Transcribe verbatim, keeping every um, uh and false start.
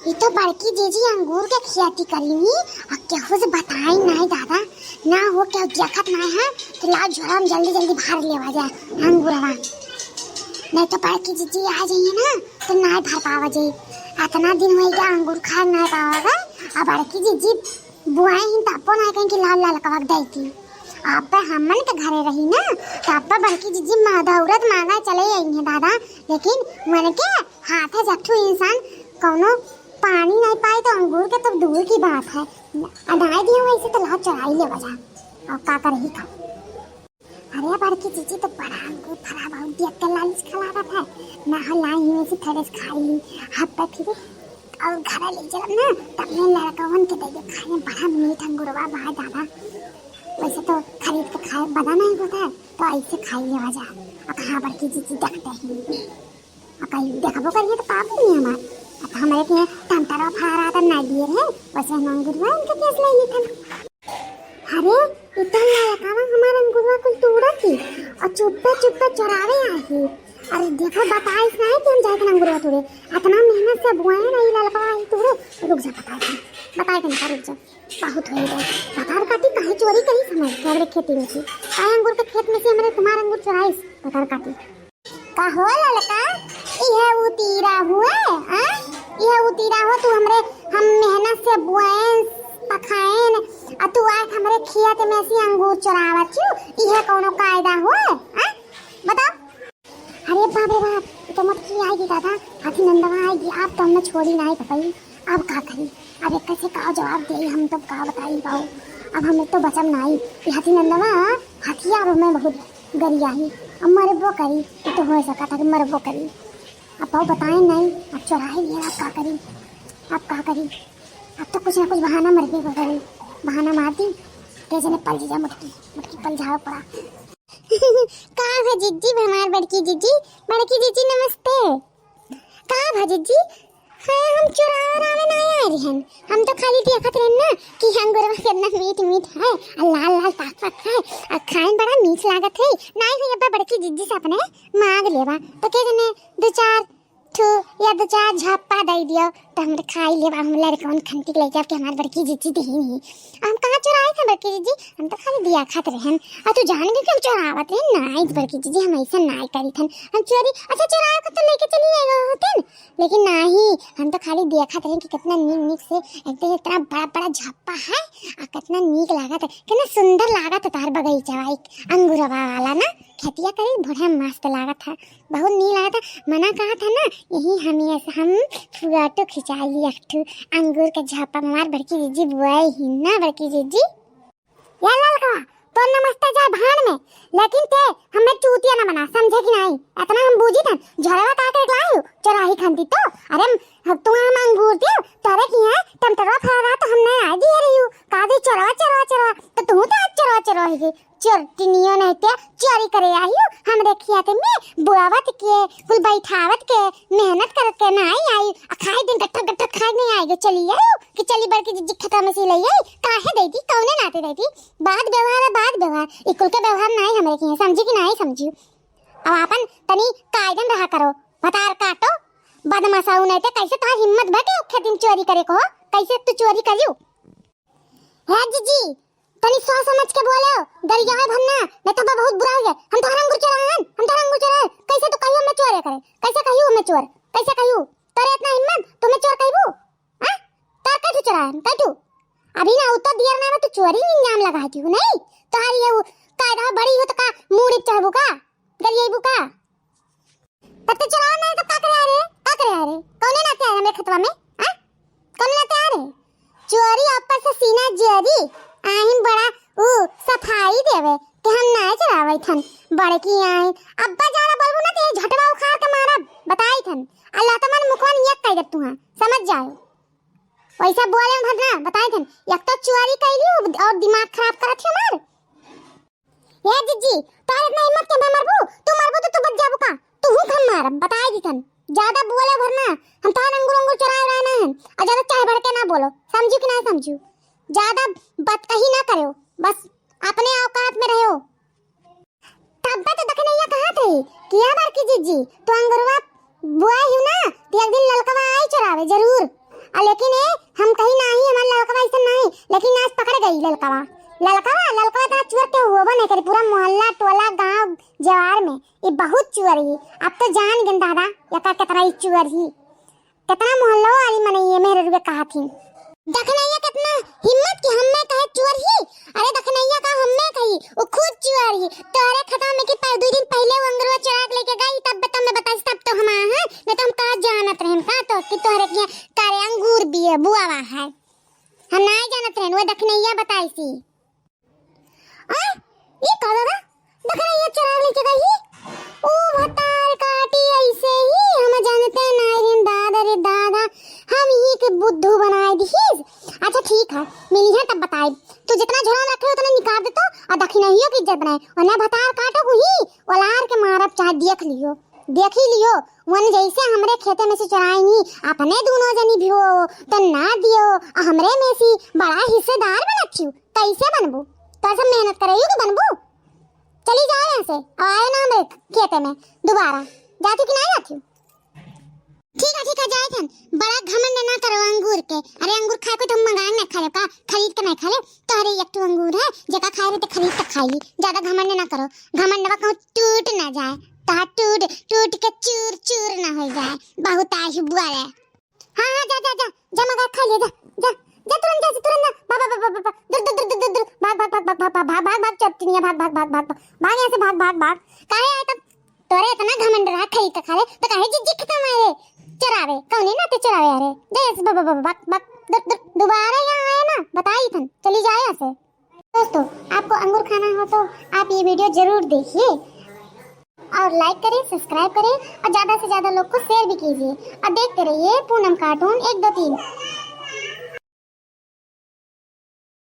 ई तो बड़की जीजी अंगूर के खेती करी ही, अउर केहू से बताई नाहीं दादा, ना हो केहू देखत नाहीं है, तो लाओ झोरा में जल्दी जल्दी भर लेवा जाए अंगूरवा। नाहीं तो बड़की जीजी आ जाइए ना, तो नाहीं भर पावा जाए। अतना दिन होइ गया अंगूर खाए नाहीं पावा गए, अब बड़की जीजी बुआई ही तब्बो नाहीं कहीं कि लाओ ललकवा के दई थी। अब हमन के घरे रही ना, तो अब बड़की जीजी मा-, दौड़त मांगा चले आई है दादा, लेकिन मन के हाथ है जब ठू इंसान कौनो पानी नाहीं पाए तो अंगूर के तो दूर की बात है। अदाए दिया वैसे तो लाओ चुराई लेवा जा। अउर का करही का? अरे बड़की जीजी तो बड़ा अंगूर फरा, बहुत देख के लालिच खा लागत है। ना हो लाई ही वैसे थोड़े से खाई ली, हफ्ता फिर अउर घर ले चलब ना, तब में लड़कवन के दे दे खाए, बड़ा मीठ अंगूरवा बा दादा। वैसे तो खरीद के खाए बदा नाहीं होता है, तो ऐसे खाई लेवा जा। अब हाँ बड़की जीजी देखते ही। आ कहीं देखबो करिए तो पाप नहीं हमार। अब हमरे के यहाँ टमटरवा फरा रहा था, ना दिए रहे, वैसे हम अंगूरवा उनके केस ले ली था। अरे, इतना लड़कावा हमार अंगूरवा कुल तोड़ा थी अउर चुप्पे चुप्पे चुरावे आई थी। अरे देखो, बताइस नाहीं कि हम जाए थे अंगूरवा तोड़े। इतना मेहनत से बुआए ना, ई लड़कावा आई तोड़े। रुक जा, बताए थे, बताए थे ना, रुक जा। बहुत हो गए। बतार काटी काहे चोरी करी समय हमरे खेती में से? काहे अंगूर के खेत में से हमरे तुम्हार अंगूर चुराइस? बतार काटी। का हो ललका, इहे उ तीरा हुए, आ? इहे उ तीरा हो तू हमरे, हम मेहनत से बोएन, पखाएन, आ तू आके हमरे खेत में से अंगूर चुरावत छू, इहे कौनो कायदा हुए, आ? बताओ। अरे बाप रे बाप, ई तो मोटकी आइगी दादा, हाथी नंदवा आइगी, आप तो हमने छोड़ी नाहीं पतई। अब का करी? अब एक कैसे का जवाब देई, हम तो का बताई बाऊ। अब हम तो बचब नाहीं। ई हथी नंदवा, हथिया अब हमें बहुत गरियाही। अब मरबो करी, ई तो हो सकत है कि मरबो करी। अब बाऊ बताए नाहीं, अब चोराए लिया, अब का करी? अब का करी? अब तो कुछ ना कुछ बहाना मरबे को करी। बहाना मार दी, के जने पल जा मोटकी, मोटकी पल जाओ पड़ा। का भा जिज्जी, हमार बड़की जिज्जी, बड़की जिज्जी नमस्ते। का भा जिज्जी? हाँ, हम चुरावे उरावे ना आए रहन, हम तो खाली देखत रहन ना कि अंगूरवा कितना मीठ मीठ है, और लाल लाल ताकत है, और खाए में बड़ा मीठ लागत है। नाहीं हुई अब्बा बड़की जिज्जी से अपने मांग लेवा, तो के जने दो चार ठू या दो चार झप्पा दे दियो, तो हम खाई लेवा, हम लड़कवन खंती के लेके आपके हमार बड़की जिज्जी दही नहीं। हम कहाँ चुराए थे बड़की जिज्जी, हम तो खाली दिया खात रहन। और तू जान गई कि हम चुरावत रहन? नाहीं बड़की जिज्जी, हम ऐसा नाहीं करी थन। हम चोरी, अच्छा चुराए को तो लेके चली गए होते न, लेकिन नाहीं, हम तो खाली देखत रहन कि कितना नीक नीक से एकदम इतना बड़ा बड़ा झप्पा है, और कितना नीक लागत है, कितना सुंदर लागत है तार बगीचा भाई, अंगूरवा वाला ना, खेतिया करी बड़ा मस्त लागत है। बहुत नीक लागत है। मना कहा था ना, यही हम ये हम फोटो खिंचाई एक ठो अंगूर के झापा में। हमार बड़की जिज्जी बुआई ही ना, बड़की जिज्जी। या ललकवा, तो नमस्ते जाए भाड़ में, लेकिन ते हमें चूतिया ना बना, समझे कि नाहीं? इतना हम बूझी थन, झरवा का के लायू, चोराही खंती तो। अरे हम, तू हम अंगूर दियो, तोरे की है, टमटरवा फरा रहा तो हमने आ दिए रही हूँ, का दे चोरवा, चोरवा, चोरवा, तो तू तो आज चोरवा, चोरवा ही गई। चोरटिनियो नहीं ते चोरी करे आई हो, हमरे खेत में बुआवत के, कुल बैठावत के, मेहनत करत के नाहीं आई, आ खाए दिन गट्ठक गट्ठक खाए नहीं आई, चली आई हो कि चली बड़की जिज्जी खेता में से ले आई, काहे दे दी, कौने नाते दे दी? बात व्यवहार है, बात व्यवहार, ई कुल के व्यवहार नाहीं हमरे के हैं, समझी कि नाहीं समझी? अब आपन तनी कायदन रहा करो, भतार काटो, बदमाशा नहीं ते कैसे तोहार हिम्मत बटे खेतिन चोरी करे को, कैसे तू चोरी करियो? हे जिज्जी, तनी सोच समझ के बोलो, गरियावे भर ना, नहीं तो बहुत बुरा हो जाए। हम तोहरा अंगूर चोराए हन, हम तोहरा अंगूर चोराए। कैसे तू कहियो हमें चोर करे? कैसे कहियो हमें चोर? कैसे कहियो? तोरे इतना हिम्मत, तू हमें चोर कहबू? हाँ? तोर कैसे चोराए हन? कैसे? अभी ना उत्तर दियर ना, तू चोरी इल्जाम लगाए थी, नहीं? तोहारी ये उ-, कायदा बड़ी हो तो का मूड़ी चढ़बू का? गरियाबू का? तब तो चलाओ ना, तो का करे आ रे? का करे आ रे? कौने नाते आए हमरे खेतवा में? हाँ? कौने नाते आ रे? चोरी ऊपर से सीना जोरी, आहिन बड़ा ऊ सफाई देवे कि हम नाय चलावे थन, बड़की आहिन। अब्बा ज्यादा बोलबू ना तो ये झटवा उखाड़ के मारब, बताई थन। अल्लाह तो मन मुखवा नियत कह दे तू, हाँ, समझ जाओ। वैसा बोले भर ना, बताई थन। एक तो चोरी कैली और दिमाग खराब करत है हमार। ए जिज्जी, तोर इतना हिम्मत के मैं मरबू? तू मरबू तो तू बच जाबू का? तू हूँ हम मारब, बताए दी थन। ज्यादा बोले भर ना, हम तोहार अंगूर अंगूर चुराए रहे ना हन। और ज्यादा चाहे बढ़ के ना बोलो, समझू कि ना समझू? ज्यादा बात कही ना करो, बस अपने औकात में रहो। तब तो दखनैया कहा थे कि या बड़की जिज्जी, तू अंगूरवा बुआ ही ना, तो एक दिन ललकवा आई चुरावे जरूर। आ लेकिन ए, हम कही नाही, हमार ललकवा ऐसन नाही, लेकिन आज पकड़ गई ललकवा। ललकवा, ललकवा इतना चुअर के होबो नहीं करी, पूरा मोहल्ला, टोला, गांव, जवार में ये बहुत चुअर ही। अब तो जान गन दादा, यका कितना ही चुअर ही। कितना मोहल्ला वाली मनई ये मेहररुए कहा थी। दखनैया कितना हिम्मत कि हमें कहे चुअर ही। अरे दखनैया का हमें कही, वो खुद चुअर ही। तोहरे खतवा में कि पह-, दो दिन पहले वो अंगुरवा चुरा के लेके गई, तब, तब मैं बताई, तब तो हम आए हैं, नहीं तो हम कहा जानत रहन का तो कि तोहरे के कारे अंगूर बिये बुआवा है। हम नाई जानत रहन, वो दखनैया बताई सी। आ, ये का दादा? दखनैया चुरा के लेके गई? ओ भतार काटी ऐसे ही, हम जानते नाई रहन दादा रे दादा, हम ही के बुद्धू बनाए दिहिस। अच्छा ठीक है, मिली है तब बताई। तू जितना झोरा में रखे उतना निकाल दे तो, और दखनैया की इज्जत बनाए, और ना भतार काटो को ही, ओलार के मारब चाहे देख लियो। देखी लियो, वन जैसे हमरे खेते में से चुराई नहीं, अपने दोनों जनी भी हो, तो ना दियो, आ हमरे में से बड़ा हिस्सेदार बनत छियो, कैसे बनबू? तो सब मेहनत करे कि बनबू? चली जाओ यहाँ से, आए ना हमरे खेते में दोबारा, जाती कि ना जाती? ठीक है, ठीक है, जाए थन, बड़ा घमंड ना करो अंगूर के। अरे अंगूर खाए को तो हम मंगा ना खा ले का, खरीद के नहीं खा ले। तोहरे एक ठो अंगूर है, जेका खाए रहे तो खरीद के खाई ली, ज्यादा घमंड ना करो। घमंडवा कहूँ टूट ना जाए, तहा टूट टूट के चूर चूर ना हो जाए। बहुत आही बुआ रे। हाँ हाँ, जा जा जा जा, मगा खा ले, जा जा जा, तुरंत जा, तुरंत जा। बाबा बाबा बाबा, दूर दूर दूर दूर दूर, भाग भाग भाग भाग भाग भाग भाग भाग भाग, चट्टनिया भाग भाग भाग भाग भाग, भाग यहाँ से, भाग भाग भाग। काहे आए तब? तोरे इतना घमंड रहा खरीद के खा ले, तो काहे जिज्जी खत्म है रे? चुरावे, कौन है ना ते चुरावे? अरे जा यहाँ से, बाबा बाबा भाग भाग, दूर दूर, दोबारा यहाँ आए ना, बताई थन, चली जाए यहाँ से। दोस्तों, आपको अंगूर खाना हो तो आप ये वीडियो जरूर देखिए और लाइक करें, सब्सक्राइब करें और ज्यादा से ज्यादा लोग को शेयर भी कीजिए और देखते रहिए पूनम कार्टून एक दो तीन।